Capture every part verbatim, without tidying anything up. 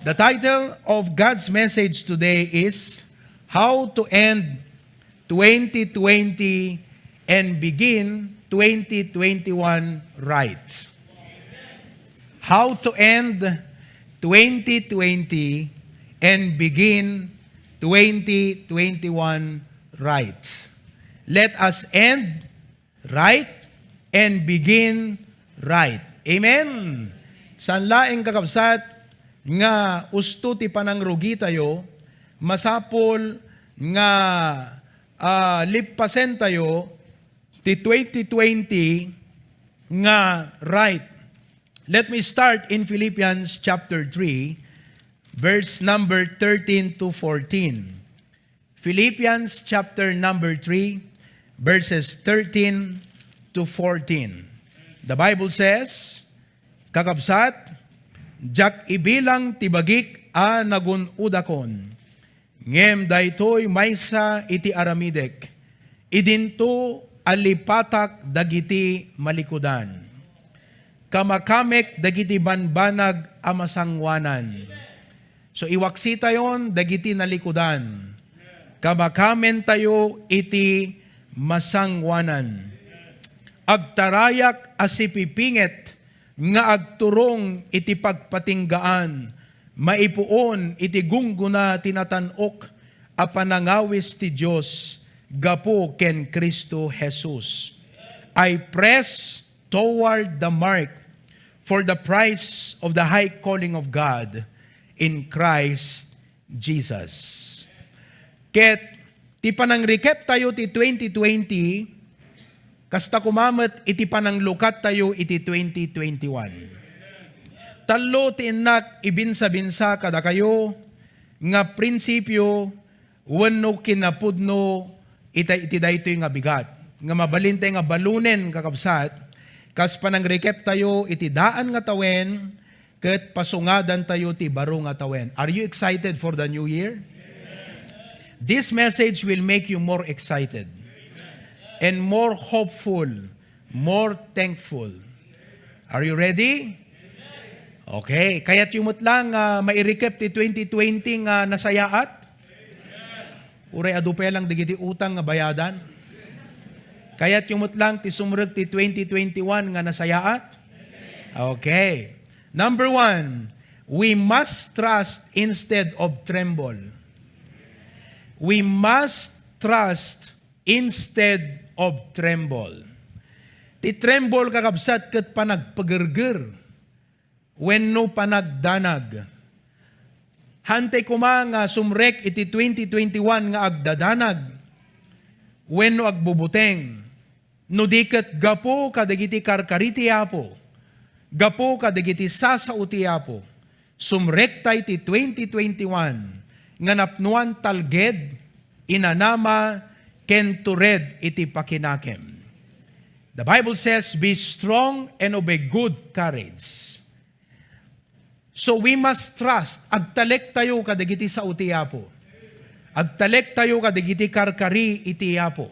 The title of God's message today is How to End twenty twenty and Begin twenty twenty-one Right. How to End twenty twenty and Begin twenty twenty-one Right. Let us end right and begin right. Amen. Saan laeng, kakabsat, nga usto ti panangrugi tayo, masapul nga, ah, lippasen tayo ti twenty twenty nga right. Let me start in Philippians chapter three, verse number thirteen to fourteen. Philippians chapter number three, verses thirteen to fourteen. The Bible says, "Kakabsat, diak ibilang ti bagik a nagun-odakon, ngem daytoy maysa iti aramidek, idinto a lipatak dagiti malikudan. Kamakamek dagiti banbanag a masangoanan." So, iwaksitayon dagiti nalikudan. Kamakamentayo iti masangoanan. Agtarayak a sipipinget nga agturong iti pagpatinggaan maipuon iti gunggona ti natan-ok a panangawis ti Dios gapu ken Cristo Jesus. I press toward the mark for the prize of the high calling of God in Christ Jesus. Ket ti panangrikep tayo ti twenty twenty, kasta koma met iti pananglukat tayo iti twenty twenty-one. Tallo ti innak ibinsa-binsa kadakayo nga prinsipio wenno kinapudno ita-, iti daytoy nga bigat. Nga mabalin tayo nga balunen, kakabsat, kas panangrikep tayo iti daan nga tawen, ket pasungadan tayo ti baro nga tawen. Are you excited for the new year? This message will make you more excited and more hopeful, more thankful. Are you ready? Okay. Kayatyo met lang nga mairikep ti twenty twenty nga nasayaat? Uray adu pay lang dagiti utang nga bayadan? Kayatyo met lang ti sumrek ti twenty twenty-one nga nasayaat? Okay. Number one, we must trust instead of tremble. We must trust instead of tremble. Ti tremble, kakabsat, ket panagpagerger wenno panagdanag. Hantay koma nga sumrek iti twenty twenty-one nga agdadanag wenno agbubuteng, no di ket gapu kadagiti karkari ti Apo, gapu kadagiti sasao ti Apo. Sumrekta iti twenty twenty-one nga napnoan talged, inanama, ken tured iti pakinakem. The Bible says, "Be strong and of a good courage." So we must trust. Agtalektayo kadagiti sao ti Apo. Agtalektayo kadagiti karkari iti Apo.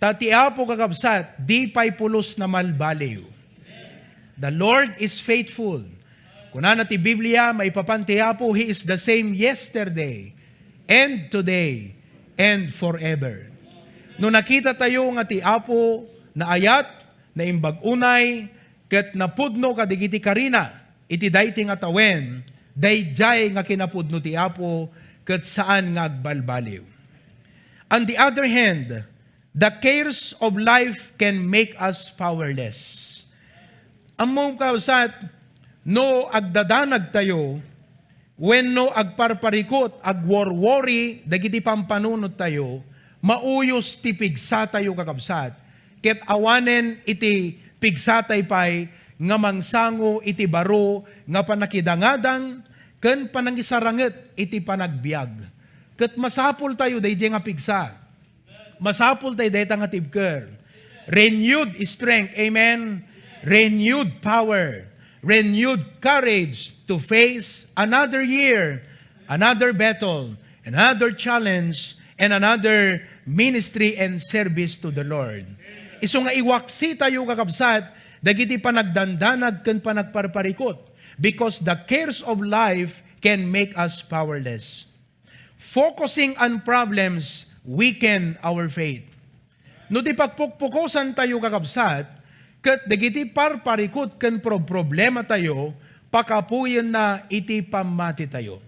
Ta ti Apo, kakabsat, di pay pulos na malbaliw. The Lord is faithful. Kunana ti Biblia, maipapan ti Apo, He is the same yesterday, and today, and forever. No nakita tayo nga ti Apo naayat, naimbag unay, ket napudno kadagiti karina iti daytoy nga tawen, daydiay nga kinapudno ti Apo ket saan nga agbalbaliw. On the other hand, the cares of life can make us powerless. Ammom, kakabsat, no agdadanag tayo, wenno agparparikut, agworwori dagiti pampanunottayo, mauyos ti pigsatayo, kakabsat, ket awanen iti pigsatay pay nga mangsango iti baro nga pannakidangadang ken panangisaranget iti panagbiag. Ket masapultayo daydiay nga pigsa. Masapultayo dayta nga tibker. Renewed strength, amen? Renewed power, renewed courage to face another year, another battle, another challenge, and another ministry and service to the Lord. Isu nga iwaksitayo, kakabsat, dagiti panagdandanag ken panagparparikut, because the cares of life can make us powerless. Focusing on problems weaken our faith. No ti pagpukpukosantayo, kakabsat, ket dagiti parparikut ken probproblematayo, pakapuyenna iti pammatitayo.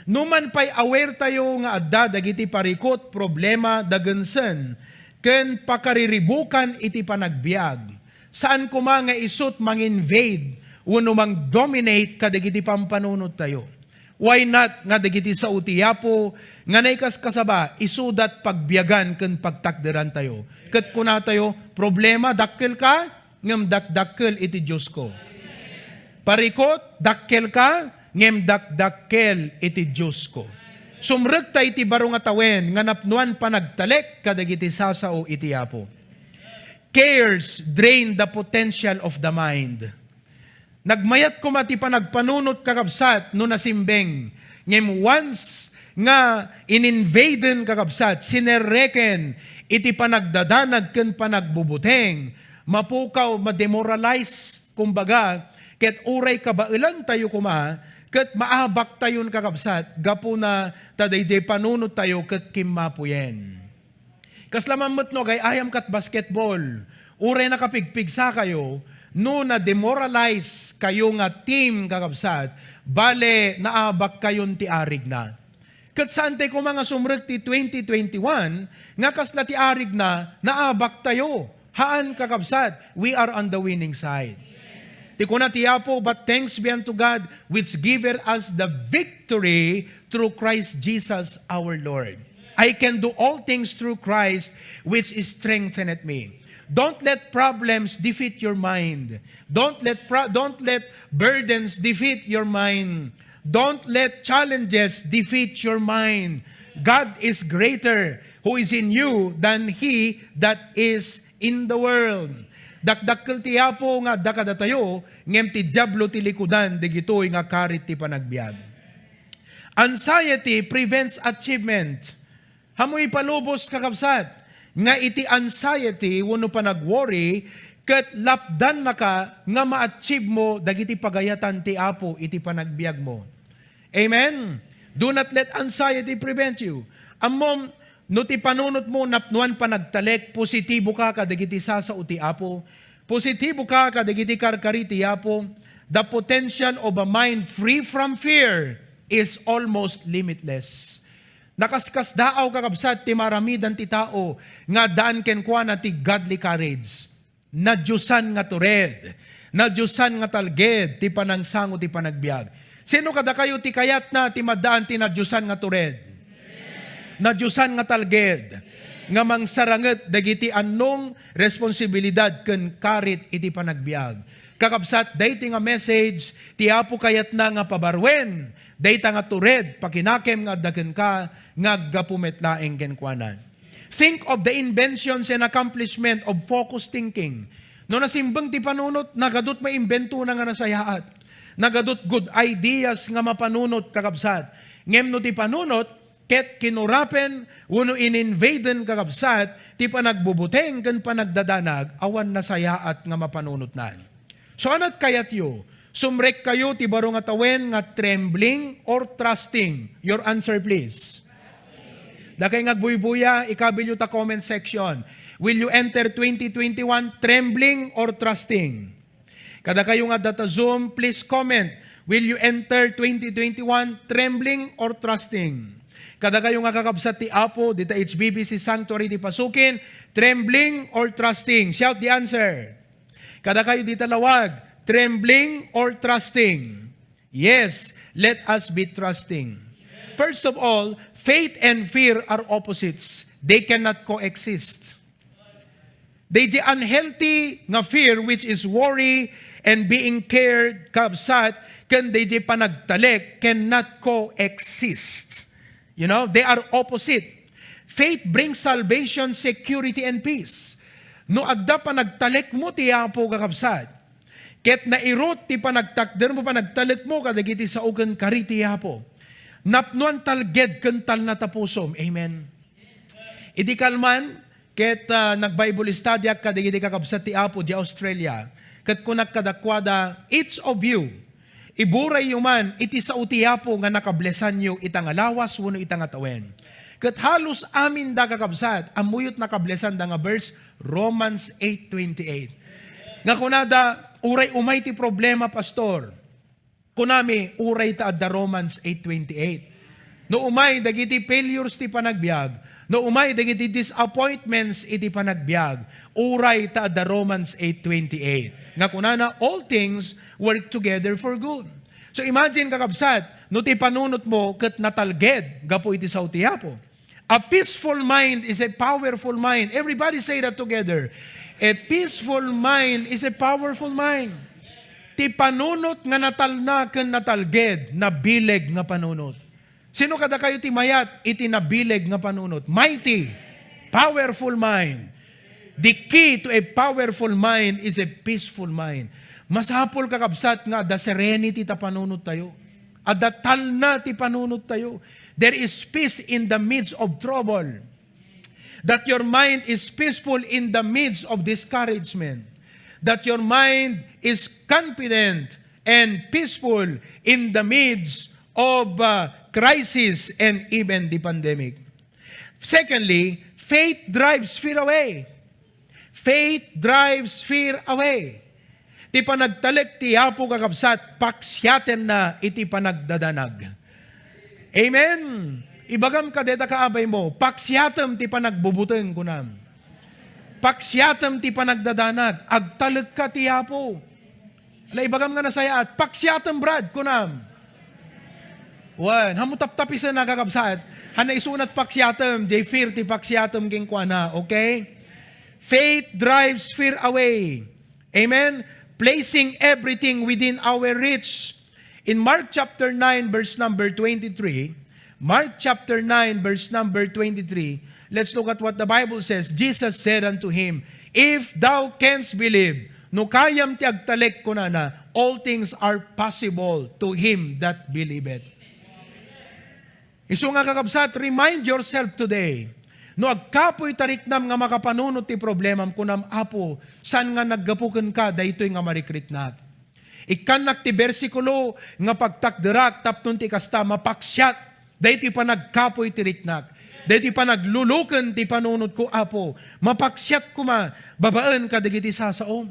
Numan pay aware tayo nga adda dagiti parikut, problema, dagensen, ken pakariribukan iti panagbiag, saan koma nga isut' manginvade wenno mangdominate kadagiti pampanunottayo. Why not nga dagiti sao ti Apo nga naikaskasaba, isudat pagbiagan ken pagtakderantayo? Ket kunatayo, problema, dakkelka, ngem dakdakkel iti Diosko. Parikut, dakkelka, ngem dakdakkel iti Diosko. Sumrekta iti baro nga tawen nga napnoan panagtalek kadagiti sasao iti Apo. Cares drain the potential of the mind. Nagmayat koma ti panagpanunot, kakabsat, no nasimbeng. Ngem once nga ininvaden, kakabsat, sinerreken iti panagdadanag ken panagbubuteng, mapukaw, ma-demoralize, kumbaga, ket uray kabaelantayo koma, ket maabaktayon, kakabsat, gapuna ta daydiay panunottayo ket kimmapuyen. Kasla man met no agay-ayam kat basketball, uray nakapigpigsakayo, no na-demoralize kayo nga team, kakabsat, bale, naabakkayon ti arigna. Ket saan tay koma nga sumrek ti twenty twenty-one nga kasla ti arigna, naabaktayo. Haan, kakabsat, we are on the winning side. Ti kuna ti Apo, "But thanks be unto God, which giveth us the victory through Christ Jesus our Lord. I can do all things through Christ, which strengtheneth me." Don't let problems defeat your mind. Don't let pro-, don't let burdens defeat your mind. Don't let challenges defeat your mind. God is greater who is in you than he that is in the world. Dakdakkel ti Apo nga adda kadatayo, ngem ti Diablo ti likudan dagitoy nga karit ti panagbiag. Anxiety prevents achievement. Ammo ipalubos, kakabsat, nga iti anxiety wenno panag-worry, ket lapdannaka nga ma-achievemo dagiti pagayatan ti Apo iti panagbiagmo. Amen? Do not let anxiety prevent you. Ammom, no ti panunotmo napnoan panagtalek, positiboka kadagiti sasao ti Apo, positiboka kadagiti karkari ti Apo, the potential of a mind free from fear is almost limitless. Nakaskasdaaw, kakabsat, ti maaramidan ti tao nga addaan kenkuana ti godly courage. Nadiosan nga tured, nadiosan nga talged ti panangsango ti panagbiag. Sino kadakayo ti kayatna ti maddaan ti nadiosan nga tured? Nadiosan nga talged nga mangsaranget dagiti annong responsibilidad ken karit iti panagbiag. Kakabsat, daytoy nga message ti Apo kayatna nga pabaruen dayta nga tured, pakinakem nga adda kenka nga aggapu met laeng kenkuana. Think of the inventions and accomplishment of focus thinking. No nasimbeng ti panunot, nagadut maimbentona nga nasayaat. Nagadut good ideas nga mapanunot, kakabsat. Ngem no ti panunot ket kinurapen wenno ininvaden, kakabsat, ti panagbubuteng ken panagdadanag, awan nasayaat nga mapanunotnan. So, anat kayatyo? Sumrekkayo ti baro nga tawen nga trembling or trusting? Your answer, please. Dakay nga agbuybuya, ikabilyo ta comment section. Will you enter twenty twenty-one trembling or trusting? Kadakayo nga adda ta Zoom, please comment. Will you enter twenty twenty-one trembling or trusting? Kadakayo nga kakabsat ti Apo, dita H B B C Sanctuary ti Pasukin, trembling or trusting? Shout the answer. Kadakayo dita Laoag, trembling or trusting? Yes, let us be trusting. First of all, faith and fear are opposites. They cannot coexist. Daydi unhealthy nga fear, which is worry and being cared, kabsat, ken daydi panagtalek cannot coexist. You know, they are opposite. Faith brings salvation, security, and peace. No adda panagtalekmo ti Apo, kakabsat, ket nairut ti panagtakdermo, panagtalekmo kadagiti sao ken kari ti Apo, napnoan talged ken talna ta pusom. Amen. Idi kalman, ket, ah, nag-Bible studyak kadagiti kakabsat ti Apo di Australia, ket kunak kadakuada, "Each of you Iburayyo man iti sao ti Apo nga nakablesanyo ita nga lawas wenno ita nga tawen. Ket halos aminda, kakabsat, ammoyo ti nakablesanda nga verse, Romans eight twenty-eight. Nga kunada, "Uray umay ti problema, Pastor." Kunami, "Uray ta adda Romans eight twenty-eight." No umay dagiti failures ti panagbiag, no umay dagiti disappointments iti panagbiag, uray ta adda Romans eight twenty-eight. Nga kunana, "All things work together for good." So imagine, kakabsat, no ti panunotmo ket natalged gapu iti sao ti Apo. A peaceful mind is a powerful mind. Everybody say that together. A peaceful mind is a powerful mind. Ti panunot nga natalna ken natalged, nabileg nga panunot. Sino kadakayo ti mayat iti nabileg nga panunot? Mighty, powerful mind. The key to a powerful mind is a peaceful mind. Masapul, kakabsat, nga adda serenity ta panunottayo. Adda talna ti panunottayo. There is peace in the midst of trouble. That your mind is peaceful in the midst of discouragement. That your mind is confident and peaceful in the midst of, uh, crisis and even the pandemic. Secondly, faith drives fear away. Faith drives fear away. Ti panagtalek ti Apo, kakabsat, paksiatenna iti panagdadanag. Amen. Ibagam kadeta, kaabay mo, "Paksiatem ti panagbubuteng," kunam. "Paksiatem ti panagdadanag." Agtalekka ti Apo. Ala, ibagam nga nasayaat, "Paksiatem, Brad," kunam. Wen, haanmo taptapisen, kakabsat. Haanna isunat paksiatem, jay fear ti paksiatem kenkuana, okay? Faith drives fear away. Amen? Placing everything within our reach. In Mark chapter nine, verse number twenty-three, Mark chapter nine, verse number twenty-three, let's look at what the Bible says. Jesus said unto him, "If thou canst believe," no kayam ti agtalek, kunana, "all things are possible to him that believeth." Isu nga, kakabsat, remind yourself today. No agkapuy ta riknam nga makapanunot ti problemam, kunam, "Apo, saan nga naggapu kenka daytoy nga marikriknak?" Ikkannak ti bersikulo nga pagtakderak tapno ti kasta, mapaksiat daytoy panagkapuy ti riknak. Daytoy panagluluken ti panunotko, Apo, mapaksiat koma babaen kadagiti sasaom.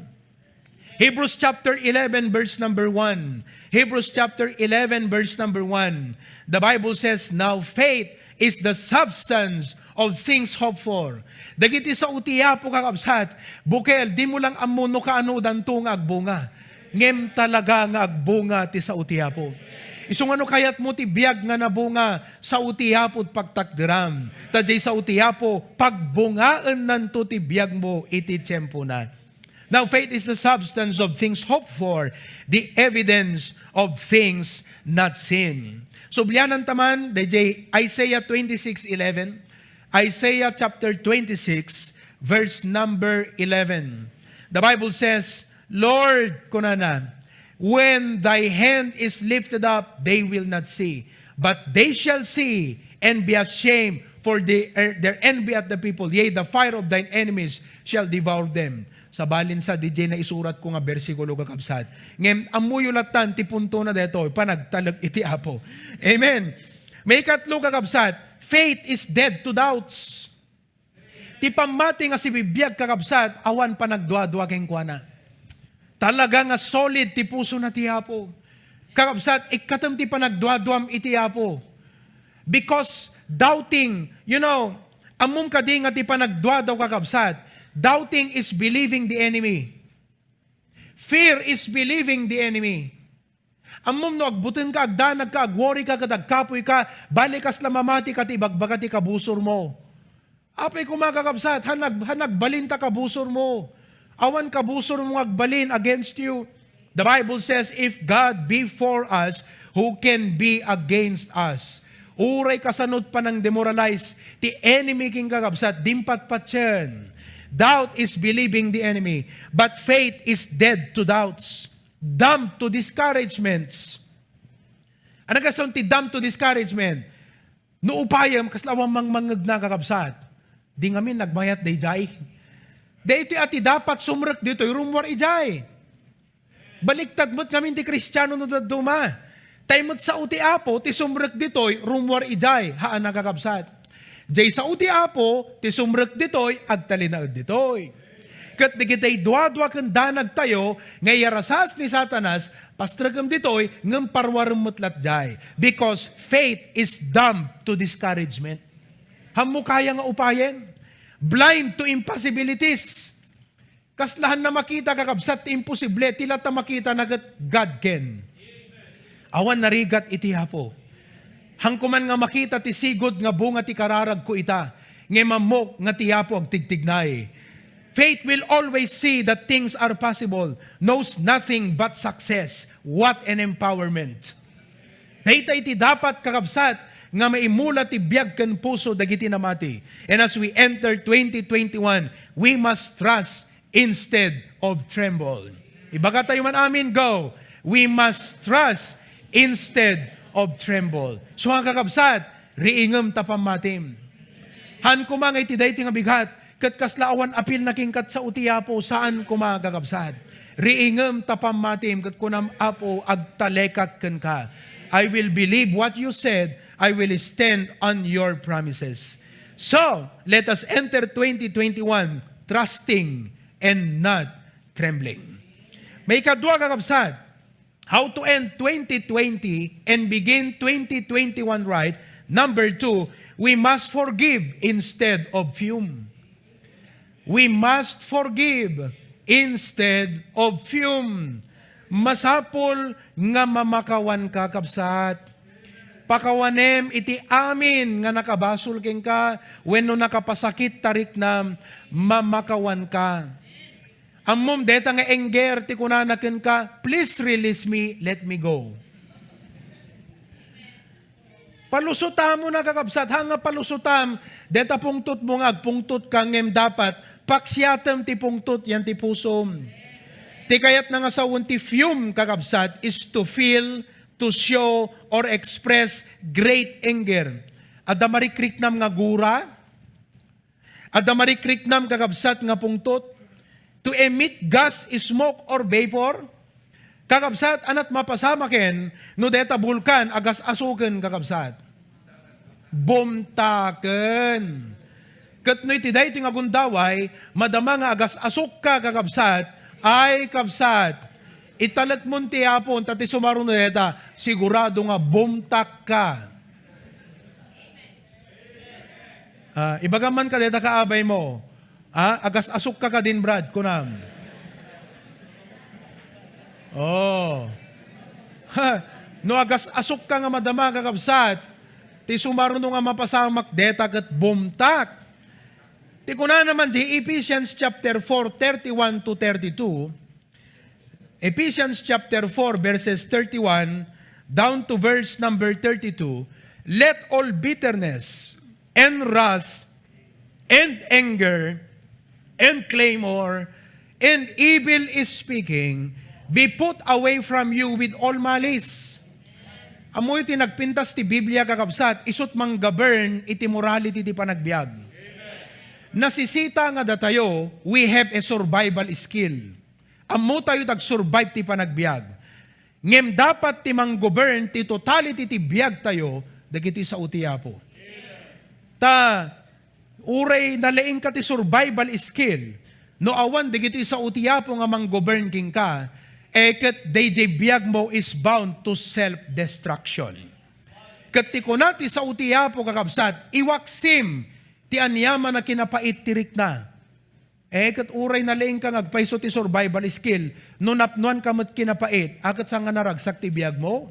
Hebrews chapter eleven, verse number one. Hebrews chapter eleven, verse number one. The Bible says, "Now faith is the substance of things hoped for." Dagiti sao ti Apo, kakabsat, bukel, dimo lang ammo no kaanodanto nga agbunga. Ngem talaga nga agbunga ti sao ti Apo. Isu nga no kayatmo ti biag nga nabunga, sao ti Apo ti pagtakderam. Ta jay sao ti Apo, pagbungaennanto ti biagmo iti tiempona. Now, faith is the substance of things hoped for, the evidence of things not seen. Sublianan ta man, dayjay Isaiah twenty-six eleven, Isaiah chapter twenty-six, verse number eleven. The Bible says, "Lord," kunana, "when thy hand is lifted up, they will not see, but they shall see and be ashamed, for the, er, their envy at the people, yea, the fire of thine enemies shall devour them." Sabalin sa, di jay naisurat ko nga bersikulo, kakabsat. Ngem, ammoyo lattan ti punto na detoy, panagtalek iti Apo. Amen. Maikatlo, kakabsat, faith is dead to doubts. Ti pammati nga sibibiag, kakabsat, awan panagduadua kenkuana. Talaga nga solid ti pusona ti Apo. Kakabsat, ikkatem ti panagduaduam iti Apo. Because doubting, you know, ammom kadi nga ti panagduadua, kakabsat, doubting is believing the enemy. Fear is believing the enemy. Ammom no agbutengka, agdanagka, agworryka, ket agkapuyka, bale kasla mamati ka ti ibagbaga ti kabusormo. Apay koma, kakabsat, han nag-, han nagbalin ta kabusormo. Awan kabusormo nga agbalin against you. The Bible says, "If God be for us, who can be against us?" Uray kasano ti panangdemoralize ti enemy ken, kakabsat, dimpatpatien. Doubt is believing the enemy, but faith is dead to doubts. Dumb to discouragements. Ania kasano ti dumb to discouragement? No upayem, kasla awan mangmangngegna, kakabsat. Di ngamin nagmayat dayjay. Daytoy a ti dapat sumrek ditoy, rummuar idiay. Baliktad met ngamin ti Kristiano no dadduma. Tay met sao ti Apo ti sumrek ditoy, rummuar idiay, haan a kakabsat. Jay sao ti Apo ti sumrek ditoy, agtalinaed ditoy. Ket dagiti duadua ken danagtayo nga iyarasas ni Satanas, pastrekem ditoy, ngem parwarem met latdiay. Because faith is dumb to discouragement. Hammo kaya nga upayen? Blind to impossibilities. Kasla han na makita, kakabsat, ti imposible, ti latta makita na ket God can. Awan narigat iti Apo. Hanko man nga makita ti sigud nga bunga ti kararagko ita, ngem ammok nga ti Apo agtigtignay. Faith will always see that things are possible, knows nothing but success. What an empowerment! Dayta iti dapat, kakabsat, nga maimula ti biag ken puso dagiti namati. And as we enter twenty twenty-one, we must trust instead of tremble. Ibaga tayo man amin, go. We must trust instead of tremble. So, nga kakabsat, riingem ta pammatim. Han koma nga iti daytoy nga bigat, ket kasla awan apil na kenka ti sao ti Apo, saan koma, kakabsat. Riingem ta pammatim, ket kunam, Apo, agtalekak kenka. I will believe what you said. I will stand on your promises. So, let us enter twenty twenty-one trusting and not trembling. Maikadua, kakabsat, how to end twenty twenty and begin twenty twenty-one right. Number two, we must forgive instead of fume. We must forgive instead of fume. Masapul nga mamakawanka, kabsat. Pakawanem iti amin nga nakabasol kenka wenno nakapasakit ta riknam, mamakawanka. Ammom, deta nga anger ti kunana kenka, "Please release me, let me go." Palusotam, kakabsat, ha nga palusotam, deta pungtotmo nga agpungtotka, ngem dapat paksiatem ti pungtot yan ti pusom. Ti kayatna nga sawen ti fume, kakabsat, is to feel, to show, or express great anger. Adda marikriknam nga gura, Adda marikriknam, kakabsat, nga pungtot? To emit gas, smoke, or vapor? Kakabsat, ania't mapasamaken no deta bulkan agas-asoken, kakabsat? Bumtaken. Ket no iti daytoy nga gundaway, madama nga agas-asokka, kakabsat, ay, kabsat, italekmon ti Apo, ta ti sumaruno deta, sigurado nga bumtakka. Ah, ibagam man kadayta, kaabay mo, ah, agas-asokka kadin, Brad, kunam. Oh. Ha, no agas-asokka nga madama, kakabsat, ti sumaruno nga mapasamak deta ket bumtak. Ti kunana man di Ephesians chapter four, thirty-one to thirty-two, Ephesians chapter four, verses thirty-one down to verse number thirty-two, "Let all bitterness and wrath and anger and clamor and evil speaking be put away from you with all malice." Ammoyo ti nagpintas ti Biblia, kakabsat, isut' manggovern iti morality ti panagbiag. Nasisita nga datayo, we have a survival skill. Ammotayo ti agsurvive ti panagbiag. Ngem dapat ti manggovern ti totality ti biagtayo dagiti sao ti Apo. Ta, uray nalaingka ti survival skill, no awan dagiti sao ti Apo nga manggovern kenka, e ket daydiay biagmo is bound to self-destruction. Ket ti kuna ti sao ti Apo, kakabsat, iwaksim ti aniaman a kinapait ti rikna. E, ket uray nalaingka nga agpayso ti survival skill, no napnoanka met kinapait, a ket saan nga naragsak ti biagmo?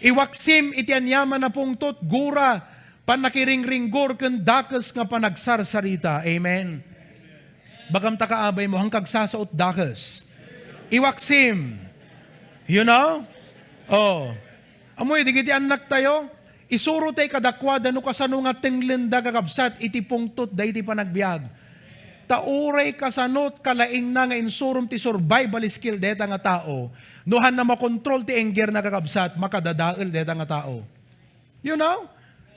Iwaksim iti aniaman a pungtot, gura, pannakiringringgor ken dakes nga panagsarsarita. Amen. Bagam ta kaabay mo, han kagsasaot dakes. Iwaksim. You know? Oh. Ammoy, digiti annaktayo, isurotay kadakuada no kasano nga tenglenda, kakabsat, iti pungtot daydi panagbiag. Ta uray kasano ti kalaingna nga insurom ti survival skill dayta nga tao, no hanna makontrol ti anger na, kakabsat, makadadael dayta nga tao. You know?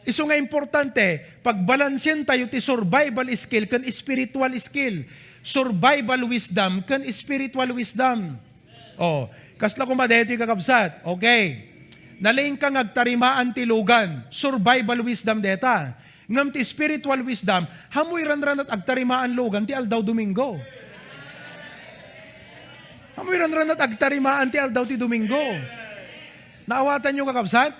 Isu nga importante, pagbalansientayo ti survival skill ken spiritual skill. Survival wisdom ken spiritual wisdom. Oh, kasla koma daytoy, kakabsat. Okay. Nalaingka nga agtarimaan ti lugan. Survival wisdom deta. Ngem ti spiritual wisdom, hamoy ranranat agtarimaan lugan ti aldaw Domingo. Hamoy ranranat agtarimaan ti aldaw ti Domingo. Naawatanyo, kakabsat?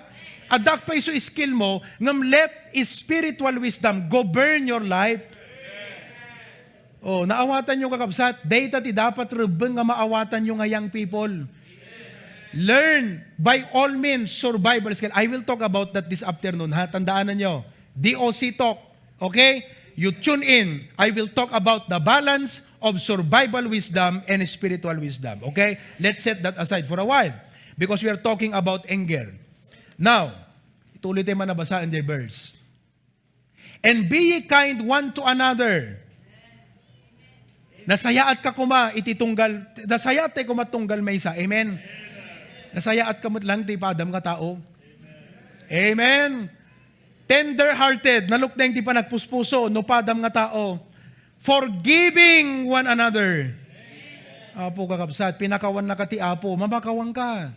Adda pay isu skill mo, ngem let spiritual wisdom govern your life. Oh, naawatanyo, kakabsat? Dayta ti dapat rebbeng nga maawatanyo nga young people. Learn, by all means, survival skill. I will talk about that this afternoon, ha? Tandaananyo. D O C talk. Okay? You tune in. I will talk about the balance of survival wisdom and spiritual wisdom. Okay? Let's set that aside for a while because we are talking about anger. Now, ituloy tayo manabasaan the verse. "And be ye kind one to another." Nasayaat ka koma iti tunggal, nasayaat tayo koma tunggal maysa. Amen? Nasayaat ka met lang ti padam nga tao. Amen? Tender-hearted, nalukneng ti panagpuspuso, no padam nga tao. Forgiving one another. Apo, kakabsat, pinakawan na ka ti Apo, mamakawan ka.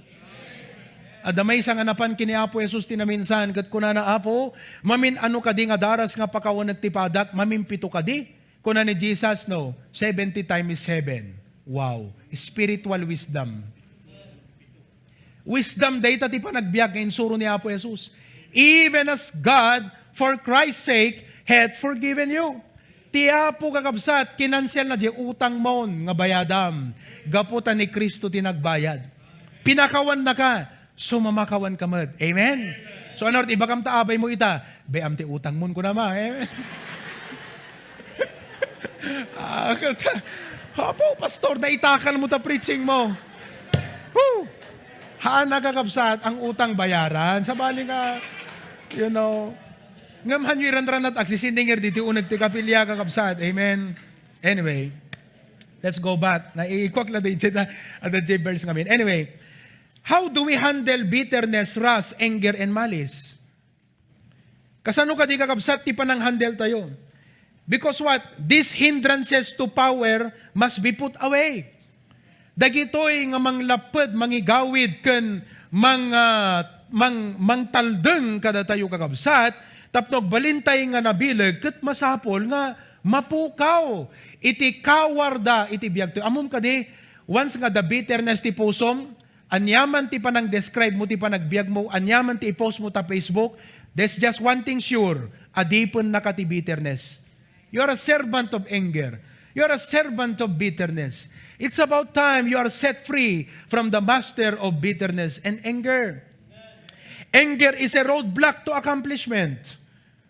Adda maysa nga napan ken ni Apo Jesus ti naminsan, ket kunana, "Apo, mamin-ano kadi nga daras nga pakawanek ti padak? Mamin-pito kadi?" Kuna ni Jesus, "No, seventy times seven." Wow! Spiritual wisdom. Wisdom dayta ti panagbiag nga insuro ni Apo Jesus. "Even as God, for Christ's sake, hath forgiven you." Ti Apo, kakabsat, kinanselna diay utangmon nga bayadam gapu ta ni Cristo ti nagbayad. Pinakawan na ka, so mamakawan ka met. Amen? So, ano, ibagam ta abay mo ita, "Be, am ti utangmon," kuna ma. Amen? Ah, ket, "Apo, pastor, naitakal mo ta preaching mo." Woo! Haan, kakabsat, ang utang bayaran. Sabali nga, you know, ngem hanyo iranranat agsisindingir ditoy uneg ti kapilya, kakabsat. Amen? Anyway, let's go back. Naiikuak la di, di, di, di verse ngamin. Anyway, how do we handle bitterness, wrath, anger, and malice? Kasano kadi, kakabsat, ti panang-handle tayo? Because what? These hindrances to power must be put away. Dagitoy nga manglapped, mangigawid, ken mang-, ah, mang-, mangtaldeng kadatayo, kakabsat, tapno agbalintay nga nabileg, ket masapul nga mapukaw iti kawarda iti biagtoy. Ammom kadi, once nga adda bitterness ti pusom, aniaman ti panang-describe mo ti panagbiag mo, aniaman ti i-post mo ta Facebook, there's just one thing sure, adipennaka ti bitterness. You are a servant of anger. You are a servant of bitterness. It's about time you are set free from the master of bitterness and anger. Anger is a roadblock to accomplishment.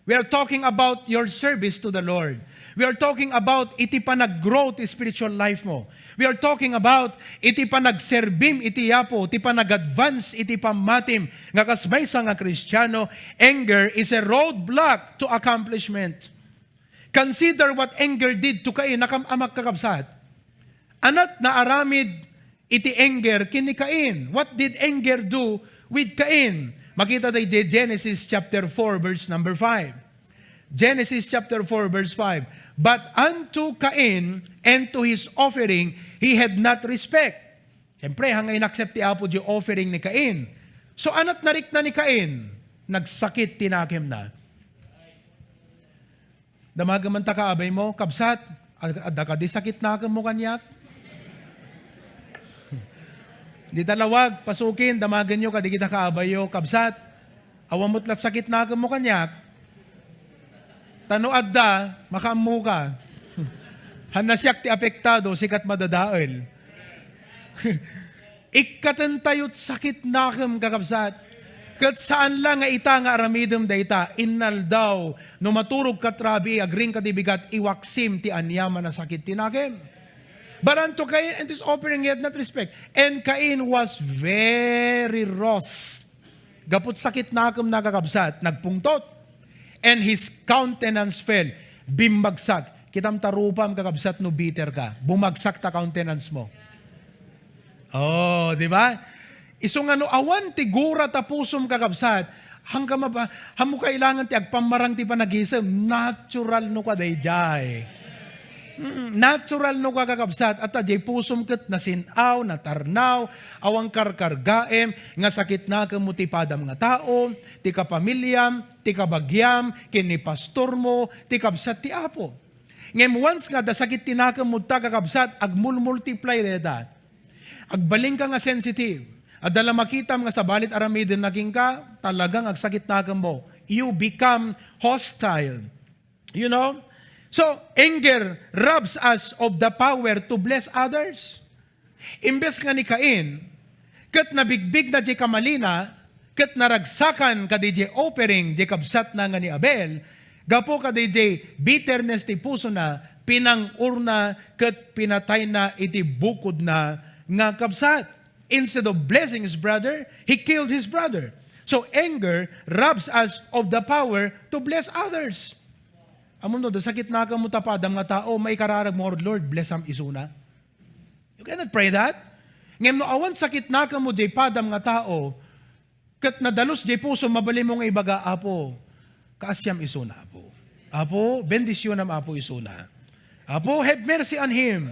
We are talking about your service to the Lord. We are talking about iti panag-grow ti spiritual life mo. We are talking about iti panagserbim iti Apo, ti panag-advance iti pammatim nga kas maysa nga Kristiano. Anger is a roadblock to accomplishment. Consider what anger did to Cain. Nakam-amak, kakabsat. Anat naaramid iti anger ken ni Cain. What did anger do with Cain? Makita tayo di Genesis chapter four, verse number five. Genesis chapter four, verse five. "But unto Cain and to his offering he had not respect." Siyempre, hangga inaccept ti Apo di offering ni Cain. So, anat narikna ni Cain? Nagsakit ti nakemna. Damagen man ta kaabay mo, "Kabsat, ad-, adda kadi sakit nakem mo kaniak?" Dita lawag, pasukin, damagenyo kadi kita kaabayyo, "Kabsat, awan met la sakit nakem mo kaniak? Ta no adda, makaammo ka." Hanna siak ti apektado, sika ti madadael. Ikkatentayo ti sakit nakem, kakabsat. Ket saan la nga ita nga aramidem dayta, innaldaw, no maturog ka ti rabii, agring ka ti bigat, iwaksim ti aniaman a sakit ti nakem. But unto Cain and his offering he had not respect. And Cain was very wroth. Gapu ti sakit nakem, kakabsat, nagpungtot. And his countenance fell. Bimmagsak. Kitam ta rupam, kakabsat, no bitter ka. Bumagsak ta countenance mo. Oh, di ba? Isu nga no awan ti gura ta pusom, kakabsat, hangka maba-, hammo kailangan ti agpammarang ti panagisem. Natural no kadaydiay. Mm, natural no, kakabsat, at diay pusom ket nasin-aw, natarnaw, awan karkargaem, nga sakitnakemmo ti padam nga tao, ti kapamiliam, ti kabagiam, ken ni pastormo, ti kabsat ti Apo. Ngem once nga adda sakit ti nakemmo ta, kakabsat, agmulmultiply dayta. Agbalinka nga sensitive. Adda la makitam nga sabali ti aramidenna kenka, talagang agsakit nakemmo. You become hostile. You know? So, anger robs us of the power to bless others. Imbes nga ni Cain, ket nabigbigna diay kamalina, ket naragsakan kadi diay offering diay kabsatna nga ni Abel, gapu kadi diay bitterness ti pusona, pinang-orna ket pinatayna iti bukodna nga kabsat. Instead of blessing his brother, he killed his brother. So anger robs us of the power to bless others. Ammom no, da sakit nakemmo ta padam nga tao, maikararagmo, "Lord, blessam isuna." You cannot pray that. Ngem no awan sakit nakemmo diay padam nga tao, ket nadalus diay pusom, mabalinmo nga ibaga, "Apo, kaasiam isuna, Apo. Apo, bendisyonam, Apo, isuna. Apo, have mercy on him."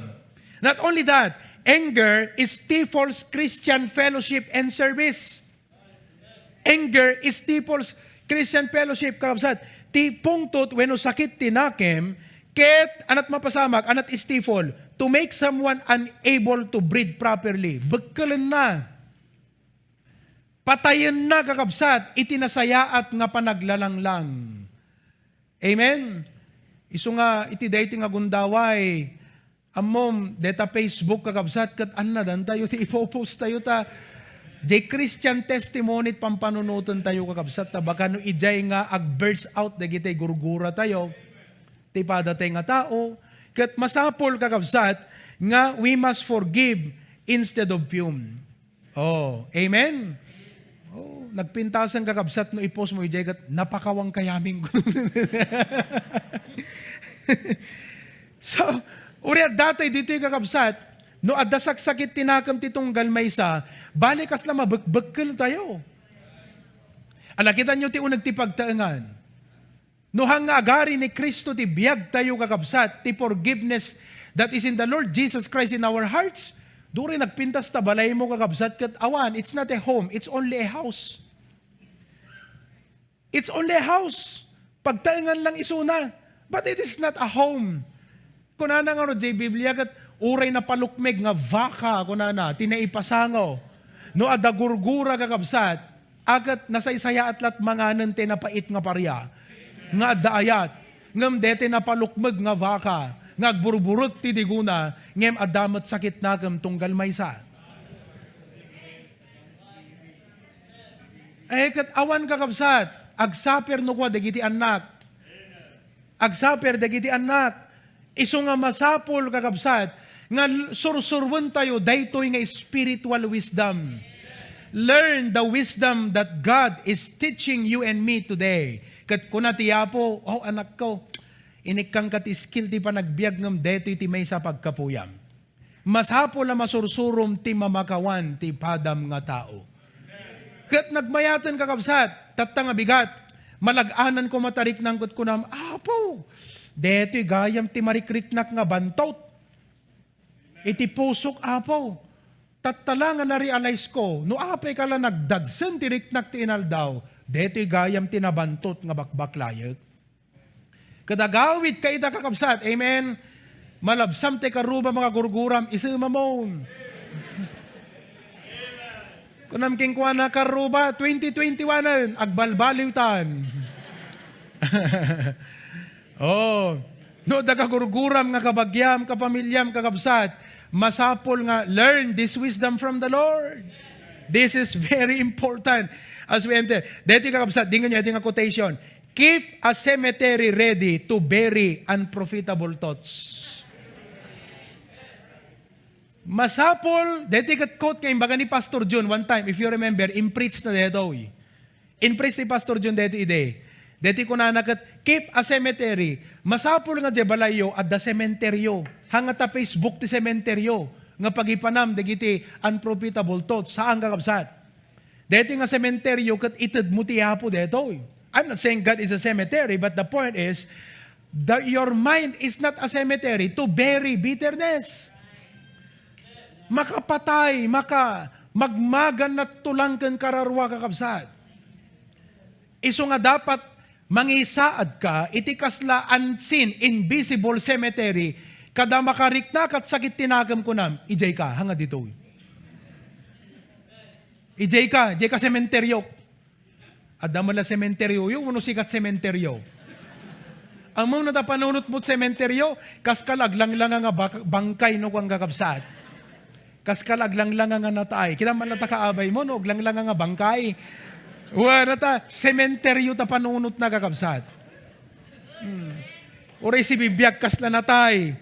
Not only that, anger stifles Christian fellowship and service. Anger stifles Christian fellowship, kakabsat. Ti pungtot wenno sakit ti nakem, ket anat mapasamak, anat stifle, to make someone unable to breathe properly. Bekkelenna. Patayenna, kakabsat, iti nasayaat nga panaglalanglang. Amen? Isu nga iti daytoy nga gundaway, ammom, deta Facebook, kakabsat, ket annadantayo ti ipopost tayo ta, diay Christian testimony ti pampanunotentayo, kakabsat, ta baka no idiay nga ag-burst out dagiti gurguratayo, ti padatay nga tao, ket masapul, kakabsat, nga we must forgive instead of fume. Oh, amen? Oh, nagpintasan, kakabsat, no i-post mo idiay ket napakawang kayaming. So, uray adda tay ditoy, kakabsat, no adda saksakit ti nakem ti tunggal maysa, bale kasla mabekbekkel tayo. Ala, kitanyo ti uneg ti pagtaengan. No hang nga agari ni Cristo ti biagtayo, kakabsat, ti forgiveness that is in the Lord Jesus Christ in our hearts, duri nagpintas ta balaymo, kakabsat, ket awan, it's not a home, it's only a house. It's only a house. Pagtaengan lang isuna. But it is not a home. Kunana nga no, diay Biblia, ket uray napalukmeg nga baka, kunana, ti naipasango. No adda gurgura, kakabsat, a ket nasaysayaat la't manganen ti napait nga paria, nga adda ayat, ngem deti napalukmeg nga baka, nga agburburek ti digona, ngem adda met sakit nakem tunggal maysa. Eh, ket awan, kakabsat, agsuffer no kua dagiti annak. Agsuffer dagiti annak. Isu nga masapul, kakabsat, nga l-, sursuruentayo daytoy nga spiritual wisdom. Learn the wisdom that God is teaching you and me today. Ket kuna ti Apo, "Oh, anakko, inikkanka ti skill ti panagbiag ngem daytoy ti maysa pagkapuyam." Masapul a masursurom ti mamakawan ti padam nga tao. Ket nagmayaten, kakabsat, tatta nga bigat. Malag-anan koma ta riknam ket kunam, "Apo, detoy gayam ti marikriknak nga bantot iti pusok, Apo. Tatta la nga na-realize ko, no apay ka la nagdagsen ti riknak ti inaldaw, detoy gayam ti nabantot nga bakbaklayek." Ket agawidka ita, kakabsat. Amen. Malabsam ti karuba, makagurguram, isu mamon. Kunam kenkuana, "Karuba, twenty twenty-one-en, agbalbaliwtan." Oh. No, dagagurguram nga kabagiam, kapamiliam, kakabsat, masapul nga learn this wisdom from the Lord. This is very important as we enter. Deti, kakabsat, dingan niyo, iti nga quotation. "Keep a cemetery ready to bury unprofitable thoughts." Masapul, deti ket quote nga imbaga ni Pastor Jun one time, if you remember, in-preach na detoy. In-preach ni Pastor Jun deti idi. Deti kunana ket, "Keep a cemetery." Masapul nga diay balayyo, adda sementeryo. Hangata Facebook ti sementeryo nga pagipanam dagiti unprofitable thoughts. Saan, kakabsat? Daytoy nga sementeryo ket itedmo ti Apo daytoy. I'm not saying God is a cemetery, but the point is, The, your mind is not a cemetery to bury bitterness. Makapatay, maka, magmagan na tulang ken kararua, kakabsat. Isu nga dapat mangisaad ka iti kasla unseen, invisible cemetery, kada makarikna kat sakit ti nakem kunam, idiay ka, hanga ditoy. Idiay ka, idiay ka sementeryo. Adda met la sementeryo, wenno sikat sementeryo. Ammom no ta panunotmo ti sementeryo, kas ka la aglanglanga nga bak-, bangkay no kuan, kakabsat. Kas ka la aglanglanga nga natay. Kita man la ta kaabay mo, no, aglanglanga nga bangkay. Wen, ta, sementeryo ta panunotna, kakabsat. Hmm. Uray sibibiag kasla natay.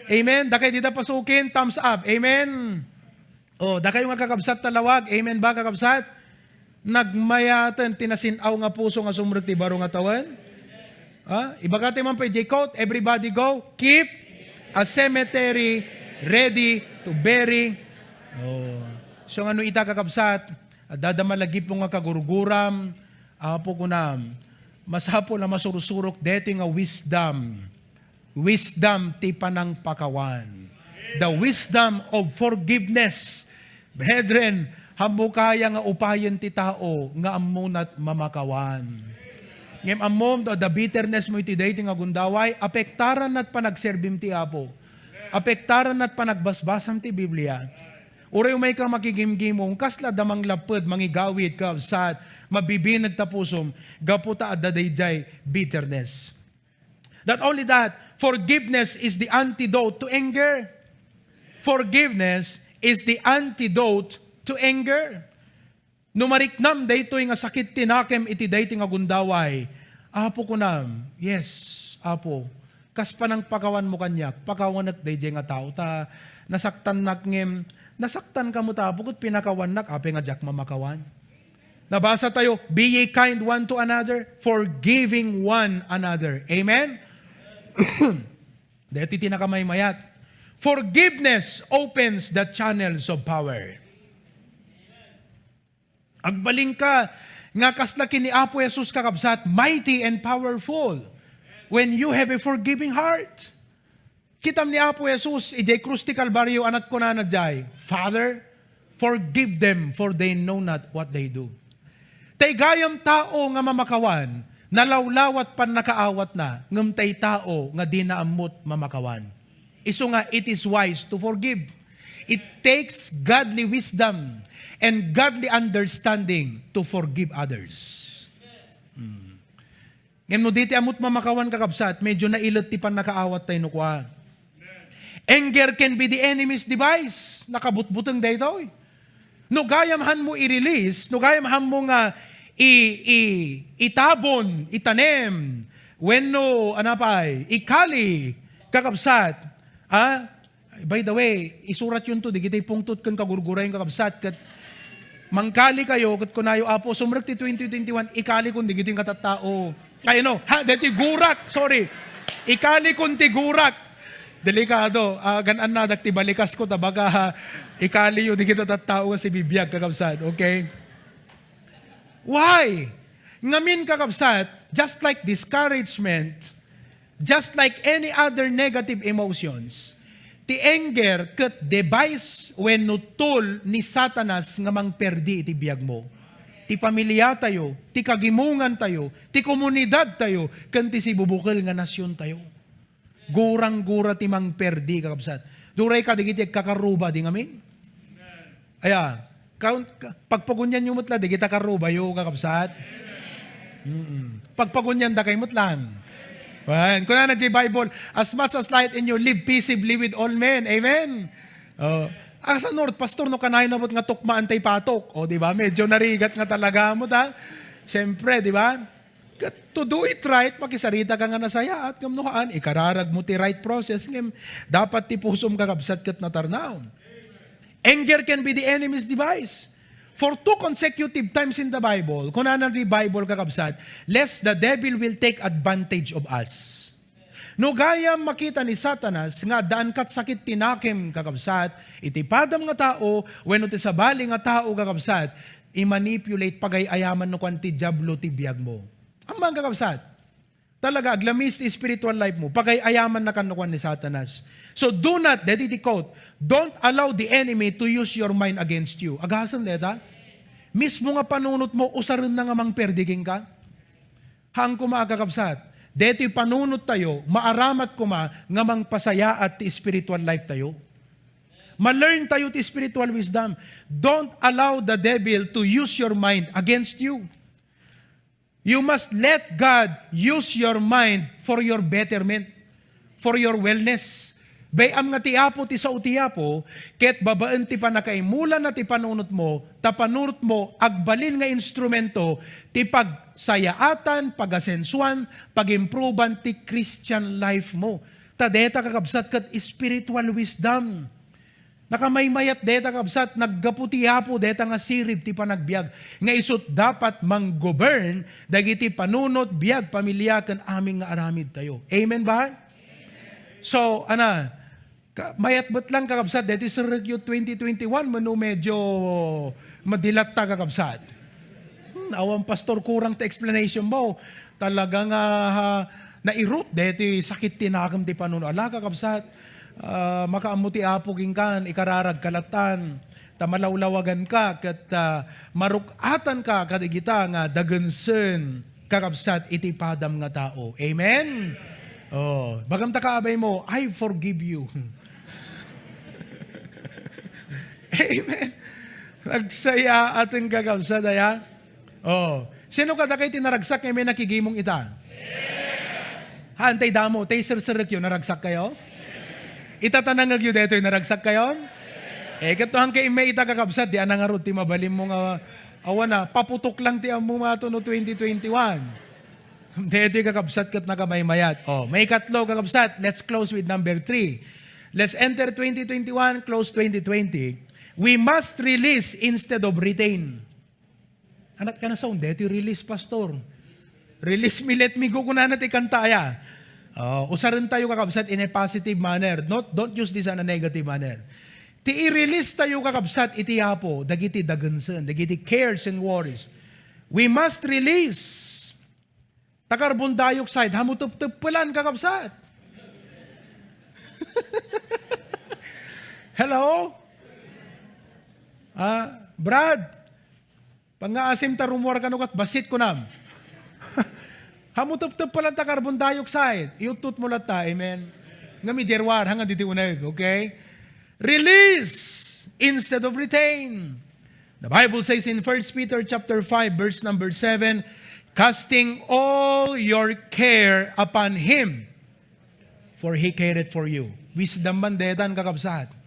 Amen? Dakay dita pasukin, thumbs up. Amen? Oh, dakayo nga kakabsat ta lawag. Amen ba, kakabsat? Nagmayaten ti nasin-aw nga puso nga sumrek ti baro nga tawen? Ha? Ibagati man pay, J. Coat, everybody go, keep a cemetery ready to bury. Oh. So, nga no ita, kakabsat, adda da malagipmo nga kagurguram, Apo, kunam, masapul a masursurok detoy nga wisdom. Wisdom ti panangpakawan. The wisdom of forgiveness. Brethren, ammok aya nga upayen ti tao nga ammonat mamakawan. Ngem ammom, no adda bitterness mo iti daytoy nga gundaway, apektarannat panagserbim ti Apo. Apektarannat panagbasbasam ti Biblia. Uray umay ka makigimgimong, kasla adda manglapped, mangigawid, kabsat, mabibineg ta pusom, gapu ta adda daydiay bitterness. Not only that, forgiveness is the antidote to anger. Forgiveness is the antidote to anger. No mariknam daytoy nga sakit ti nakem iti daytoy nga gundaway, Apo, kunam, yes, Apo, kas panangpakawanmo kaniak, pakawanek daydiay nga tao, ta nasaktannak ngem, nasaktanka met, Apo, ket pinakawannak, apay nga diak mamakawan? Nabasa tayo, "Be ye kind one to another, forgiving one another." Amen? Daytoy ti nakamaymayat. Forgiveness opens the channels of power. Agbalin ka nga kasla ken ni Apo Jesus, kakabsat, mighty and powerful when you have a forgiving heart. Kitam ni Apo Jesus, idiay krus ti Kalbario, a nagkunana diay, "Father, forgive them, for they know not what they do." Tay gayam tao nga mamakawan, nalawlawat pannakaawatna, ngem tay tao nga dina ammot mamakawan. Isu nga, it is wise to forgive. It takes godly wisdom and godly understanding to forgive others. Hmm. Ngem no di ti ammot mamakawan, kakabsat, medyo nailet ti pannakaawat tayo no kua. Anger can be the enemy's device. Nakabutbuteng daytoy. No gayam hanmo i-release, no gayam hanmo nga i-, i-, itabon, itanem, wenno, ano pay, ikali, kakabsat, ah, By the way, isurat yun to, digiti pungtot ken kagurgurayon, kakabsat, ket mangkali kayo, ket kunayo, "Apo, sumrek ti twenty twenty-one, ikali kon digiti nga tattao." Ay, no, ha, deti gurak, sorry. "Ikali kon ti gurak." Delikado, ah, gan-annadak ti balikas ko, ta baka, ha, ikali yo digiti tattao nga sibibiag, kakabsat, okay? Why? Ngamin, kakabsat, just like discouragement, just like any other negative emotions, ti anger ket device wenno tool ni Satanas nga mangperdi iti biagmo, ti pamiliatayo, ti kagimongantayo, ti komunidadtayo, ken ti sibubukel nga nasiontayo. Gurang-gura ti mangperdi, kakabsat. Duray ka digiti agkakarruba, di ngamin? Aya, kaun-, ka-, pagpagunyanyo met la, digita karrubayo, kakabsat. Mm-mm. Pagpagunyandakay met lan. Wen, kunana diay Bible, "As much as light in you, live peaceably with all men." Amen? Oh. Asa North, Pastor, no kanayon na met nga tukmaan tay patok? O, di ba? Medyo narigat nga talaga mo, ta? Siyempre, di ba? Ket to do it right, makisarita ka nga nasayaat, ngem no haan, ikararag mo ti right process, ngem dapat ti pusom, kakabsat, ket natarnaw. Anger can be the enemy's device. For two consecutive times in the Bible, kunana ti Bible, kakabsat, "Lest the devil will take advantage of us." No gayam makita ni Satanas nga addaan kat sakit ti nakem, kakabsat, iti padam nga tao, wenno ti sabali nga tao, kakabsat, i-manipulate, pagay-ayaman no kuan ti Diablo ti biagmo. Ammo, kakabsat, Talaga, aglamis ti spiritual life mo. Pagay-ayaman na kan nakuan ni Satanas. So, do not, deti ti quote, "Don't allow the enemy to use your mind against you." Agasem deta? Mismo nga panunot mo, usaren na nga mangperdi kenka. Haan koma, kakabsat. Deti panunot tayo, maaramat koma nga mangpasayaat ti spiritual life tayo. Ma-learn tayo ti spiritual wisdom. Don't allow the devil to use your mind against you. You must let God use your mind for your betterment, for your wellness. Bay-am nga ti Apo ti sao ti Apo, ket babaen ti pannakaimulana ti panunot mo, ta panunot mo agbalin nga instrumento ti pagsayaatan, pagasensuan, pagimproban ti Christian life mo. Ta deta, kakabsat, ket spiritual wisdom. Nakamaymayat deta, kabsat, naggapu ti Apo deta nga sirib ti panagbiag, nga isut dapat manggovern dagiti panunot, biag, pamilia, ken amin nga aramid tayo. Amen ba? So, ana, ka-, mayat bet lang, kakabsat, deti serrekyo twenty twenty-one, mano medyo madilatta, kakabsat. Hmm, awan, pastor, kurang ti explanation mo. Talaga nga, ah, nairut deti sakit ti nakem ti panunot. Ala, kakabsat, ah, makaammo ti Apo kenka, ikararagka lattan, ta malawlawaganka, ket, ah, maruk-atanka kadigita nga dagensen, kakabsat, iti padam nga tao. Amen? Oh, bagamta ka, abay mo, "I forgive you." Amen. Nagsayaaten, kakabsat, aya? Oh. Sino kadakayo ti naragsak nga immay nakigimong ita? Haan, tay damo, tay serserrekyo, naragsak kayo? Ita ta nangngegyo detoy, naragsak kayo? Eh, ket no haan kayo immay ita, kakabsat, di a nangarud ti mabalinmo nga, awan na, paputok lang ti ammo mato no twenty twenty-one. Detoy, kakabsat, ket nakamaymayat. Oh, maikatlo, kakabsat, let's close with number three. Let's enter twenty twenty-one, close twenty twenty. We must release instead of retain. Anak ka na sound, deti release, pastor. "Release me, let me go," kunana ti kanta aya. Oh, usaren tayo, kakabsat, in a positive manner. Not, don't use this in a negative manner. Ti i-release tayo, kakabsat, iti Apo, dagiti dagensen, dagiti cares and worries. We must release. Ta carbon dioxide, hamu tepteppelan, kakabsat. Hello? Ah, Brad, pangngaasim ta rumuar kano ket bassit kunam. Hamu tepteppelan ta carbon dioxide. Iuttotmo latta, amen. Ngem idi ruar, haan nga diti uneg, okay? Release instead of retain. The Bible says in First Peter chapter five, verse number seven, "Casting all your care upon Him, for He careth for you." Wisdom man detan, kakabsat.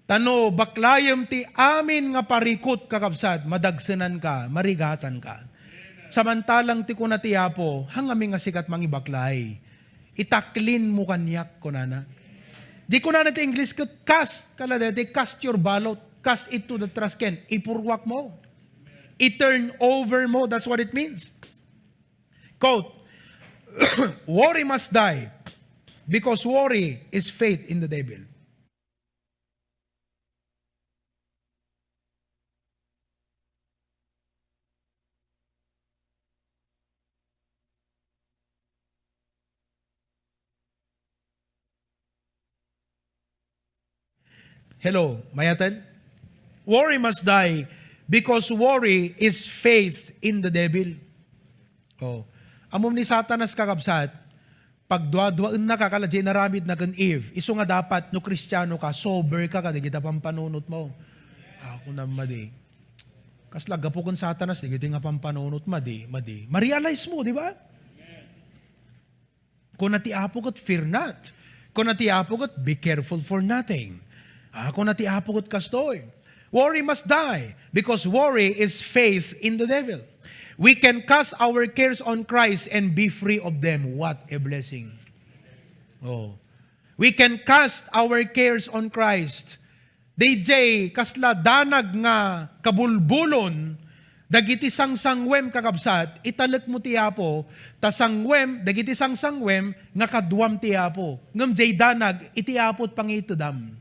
Ta no baklayem ti amin nga parikut, kakabsat, madagsenanka, marigatanka. Samantalang ti kuna ti Apo, "Haan ngamin nga sika ti mangibaklay. Itaklinmo kaniak," kunana. Di kunana ti English ket cast, kala daytoy, cast your ballot, cast it to the trash can. Ipurruakmo. I-turn over mo, that's what it means. Quote, "Worry must die, because worry is faith in the devil." Hello, mayaten? Worry must die because worry is faith in the devil. Oh. Ammom ni Satanas, kakabsat, pagduaduaennaka, kala diay inaramidna ken Eve. Isu nga dapat, no Kristiano ka, sober ka kadagita pampanunot mo. Ako na madi. Kasla gapu ken Satanas, dagiti nga pampanunot, madi, madi. Ma-realize mo, di ba? Kuna ti Apo ket, "Fear not." Kuna ti Apo ket, "Be careful for nothing." Ah, kuna ti Apo ket kastoy, "Worry must die, because worry is faith in the devil." We can cast our cares on Christ and be free of them. What a blessing. Oh. We can cast our cares on Christ. Daydiay kasla danag nga kabulbulon dagiti sangsangwem, kakabsat, italekmo ti Apo, ta sangwem dagiti sangsangwem nga kaduam ti Apo. Ngem diay danag iti Apo ti pangitedam.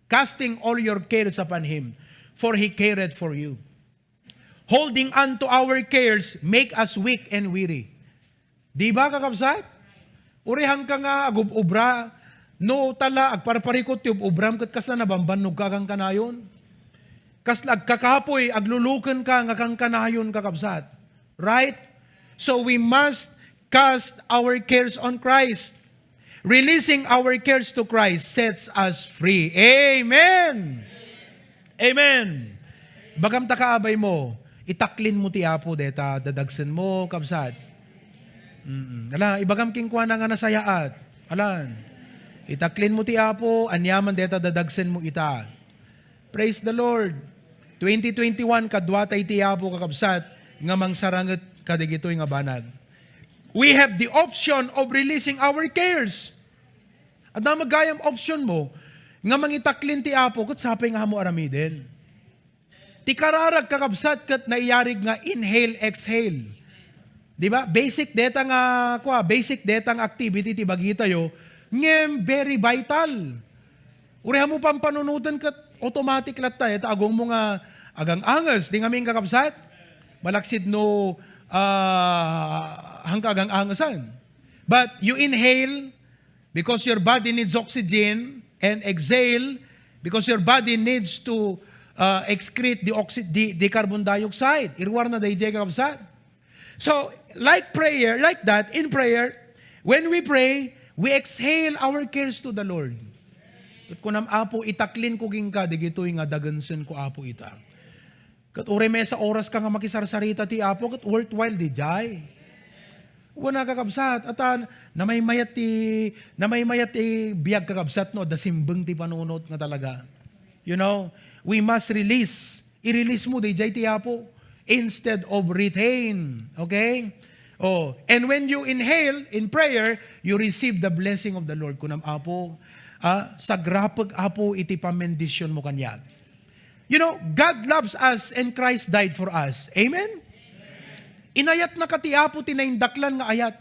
Casting all your cares upon Him, for He careth for you. Holding on to our cares make us weak and weary. Di ba, kakabsat? Uray, haanka nga agub-ubra, no tala agparparikut ti ub-ubram, ket kasla nabambannog ka a kankanayon. Kasla agkakapoy, agluluken ka nga kankanayon, kakabsat. Right? So we must cast our cares on Christ. Releasing our cares to Christ sets us free. Amen! Amen! Ibagam ta kaabay mo, itaklin mo ti Apo deta dadagsen mo, kabsat. Mm. Ala, ibagam kenkuana nga nasayaat. Alan, itaklin mo ti Apo, aniaman deta dadagsen mo ita. Praise the Lord. Twenty twenty-one, kaduatay ti Apo, kakabsat, nga mangsaranget kadagitoy nga banag. We have the option of releasing our cares. Adda met gayam option mo nga mangitaklin ti Apo ket sapay nga ammo aramiden. Ti kararag, kakabsat, ket naiyarig nga inhale, exhale. Di ba? Basic deta nga, kua, basic deta nga activity ti bagitayo, ngem very vital. Uray mo pampanunoten ket automatic latta, eh, ta agongmo nga agang-anges, di ngamin, kakabsat? Malaksid no, ah, haanka agang-angesan. But you inhale because your body needs oxygen, and exhale because your body needs to, uh, excrete the oxy-, the, the carbon dioxide. Iruarna daydiay, kakabsat. So, like prayer, like that, in prayer, when we pray, we exhale our cares to the Lord. Ket kunam, Apo, itaklin ko kenka dagitoy nga dagensen ko, Apo, ita. Ket uray maysa oras ka nga makisarsarita ti Apo, ket worthwhile diay. Wen a, kakabsat, atan, namaymayat ti, namaymayat ti biag, kakabsat, no, adda simbeng ti panunot nga talaga. You know, we must release. I-release mo diay ti Apo instead of retain. Okay? Oh, and when you inhale in prayer, you receive the blessing of the Lord. Kunam, Apo, ah, sagrapek, Apo, iti pamendisyon mo kaniak. You know, God loves us and Christ died for us. Amen? Inayatnaka ti Apo ti naindaklan nga ayat.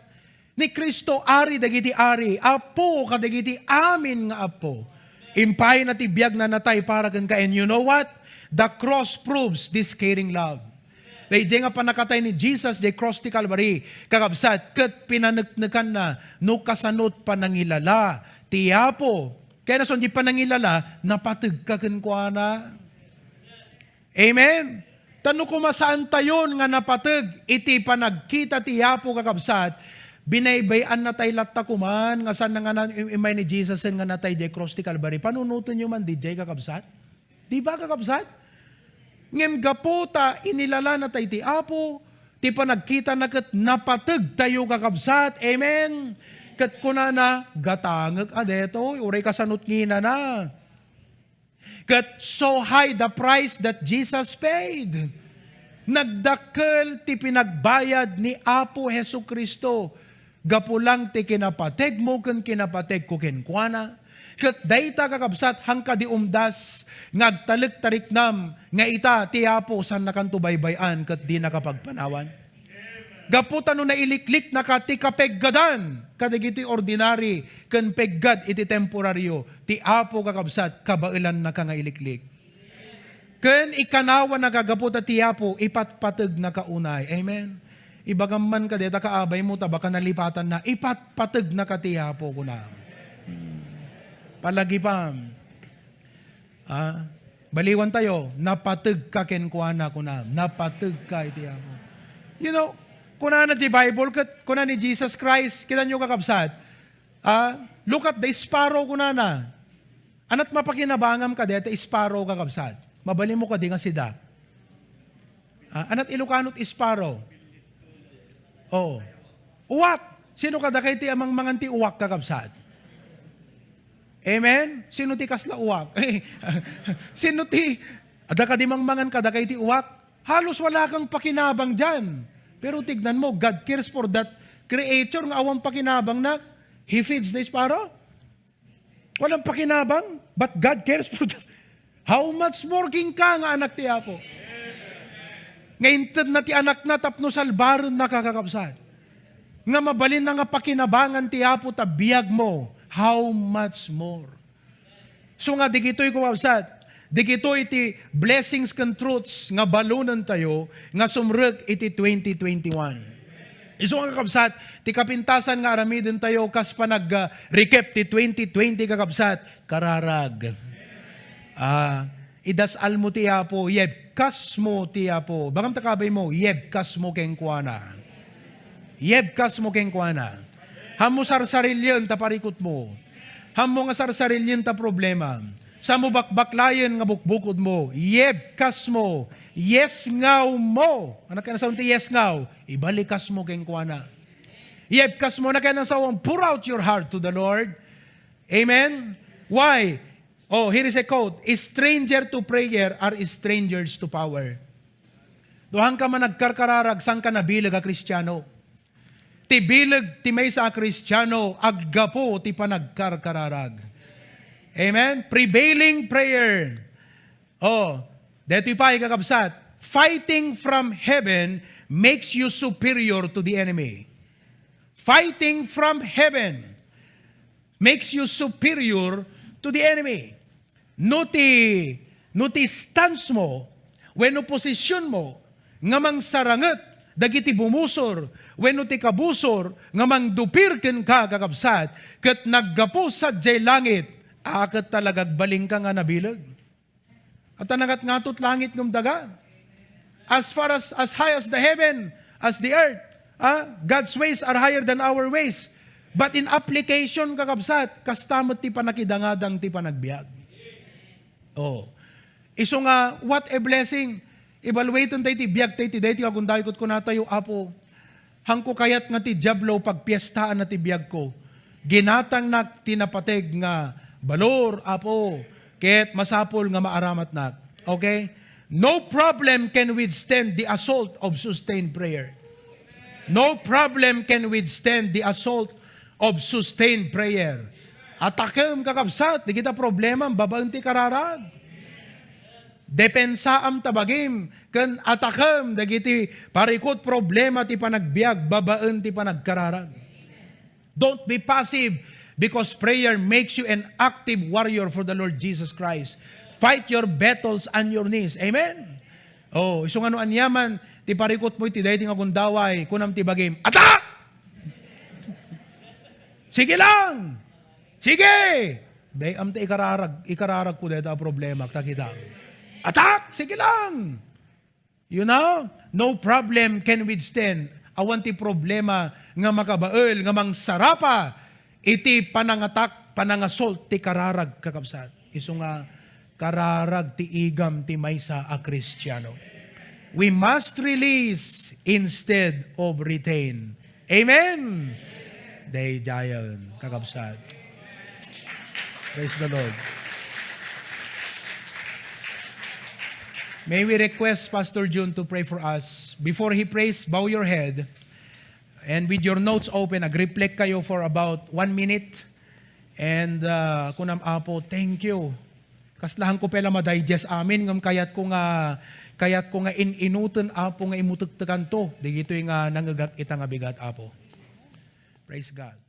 Ni Cristo, Ari dagiti ari, Apo kadagiti amin nga apo. Impayna ti biagna, natay para kenka. And you know what? The cross proves this caring love. Daydiay nga pannakatay ni Jesus diay cross ti Calvary, kakabsat, ket pinaneknekanna no kasanot panangilala ti Apo. Kayatna, diay panangilala, napategka kenkuana. Amen? Ta no koma saantayon nga napateg iti panagkita ti Apo, kakabsat, binaybay-annatay latta koman nga saan nga na-, im-, immay ni Jesus nga natay diay cross ti Calvary. Panunotenyo man diay, kakabsat? Di ba, kakabsat? Ngem gapu ta inilalanatay ti Apo, ti panagkitana ket napategtayo, kakabsat. Amen? Ket kunana, "Gatangek a detoy, uray kasanot nginana." Ket so high the price that Jesus paid. Nagdakkel ti pinagbayad ni Apo Jesu-Cristo gapu lang ti kinapategmo ken kinapategko kenkuana. Ket dayta, kakabsat, haanka di umdas nga agtalektariknam nga ita ti Apo, saannakanto baybay-an ket dinaka pagpanawan. Gapu ta no nailikliknaka ti kapeggadan kadagiti ordinary ken peggad iti temporario, ti Apo, kakabsat, kabaelannaka nga iliklik. Ken ikanawannaka gapu ta ti Apo ipatpategnaka unay. Amen. Ibagam man kadayta, kaabay mo, ta baka nalipatanna, ipatpategnaka ti Apo, kuna. Hmm. Palagipam. Ah, baliwan tayo, "Napategka kenkuana," kuna. Napategka iti Apo. You know, kunana ti Bible, ket kuna ni Jesus Christ, kitanyo, kakabsat, ah, "Look at the sparrow," kunana. Anat mapakinabangam kadi dayta sparrow, kakabsat? Mabalinmo kadi nga sida? Ah, anat Ilocano ti sparrow? Oo. Uwak. Sino kadakayo ti amangmangan ti uwak, kakabsat? Amen? Sino ti kasla uwak? Sino ti, adda kadi mangmangan kadakayo ti uwak? Halos wala kang pakinabang diyan. Pero tignan mo, God cares for that creature nga awan pakinabangna. He feeds the sparrow. Walang pakinabang, but God cares for that. How much more kenka nga anak ti Apo? Nga intedna ti anakna tapno salbarennaka, kakabsat. Nga mabalinna nga pakinabangan ti Apo ta biagmo, how much more? So nga, dagitoy, kakabsat, dagitoy ti blessings ken truths nga balonentayo nga sumrek iti twenty twenty-one. Isu nga, kakabsat, ti kapintasan nga aramidentayo kas panag, ah, recap ti twenty twenty, kakabsat, kararag. Ah, idasal mo ti Apo, yebkas mo ti Apo. Bagam ta kabay mo, yebkas mo kenkuana. Yebkas mo kenkuana. Hammo sarsarilien ta parikut mo. Hammo nga sarsarilien ta problema. Samo bakbaklayen nga bukbukod mo. Yebkas mo. Yes ngaw mo. Ano kaya nasaon ti yes ngaw? Ibalikas mo kenkuana. Yebkas mo na kaya nasaon, pour out your heart to the Lord. Amen? Why? Oh, here is a quote, "Stranger to prayer are strangers to power." Duhan ka man nagkarkararag, saan ka nabileg a Kristiano? Ti bileg ti maysa a Kristiano, aggapu ti panagkarkararag. Amen? Prevailing prayer. Oh, detoy pay, kakabsat. Fighting from heaven makes you superior to the enemy. Fighting from heaven makes you superior to the enemy. No ti, no ti stance mo, wenno posisyon mo, nga mangsaranget dagiti bumusor, wenno ti kabusor nga mangdupir kenka, kakabsat, ket naggapu sadiay langit, a, ket talaga agbalinka nga nabileg. At nangatngatot langit ngem daga. As far as, as high as the heaven, as the earth. Ah, God's ways are higher than our ways. But in application, kakabsat, kasta met ti panakidangadang ti panagbiag. Oh. Isu nga, what a blessing. Evaluaten tayo ti biag tayo, ti daytoy nga agundaway ket kunatayo, Apo, Hanko kayat nga ti Diablo pagpiestaanna ti biagko. Ginatangnak ti napateg nga balor, Apo, ket masapul nga maaramatnak. Okay? No problem can withstand the assault of sustained prayer. No problem can withstand the assault of sustained prayer. Atakem, kakabsat, dagita problema babaen ti kararag. Depensaam ta bagim ken atakem dagiti parikut problema ti panagbiag babaen ti panagkararag. Don't be passive, because prayer makes you an active warrior for the Lord Jesus Christ. Fight your battles on your knees. Amen? Oh, isu nga no aniaman ti parikutmo iti daytoy nga gundaway, kunam ti bagim, "Atak!" Sige lang! Sige! Dayta ikararag, ikararag ko dayta a problema, ta kita. Atak! Sige lang! You know, no problem can withstand. Awan ti problema nga makabael, nga mangsarapa iti panangatak, panangasol ti kararag, kakabsat. Isu nga kararag ti igam ti maysa a Kristiano. We must release instead of retain. Amen! Daydiayen, kakabsat. Praise the Lord. May we request Pastor Jun to pray for us. Before he prays, bow your head. And with your notes open, ag-reflect kayo for about one minute. And, uh, kunam, Apo, thank you. Kaslahan ko pay la ma-digest amin, ngem kayat ko nga, kayat ko nga in-inuten, Apo, nga imutektekanto. Dagitoy nga nangegak ita nga bigat, Apo. Praise God.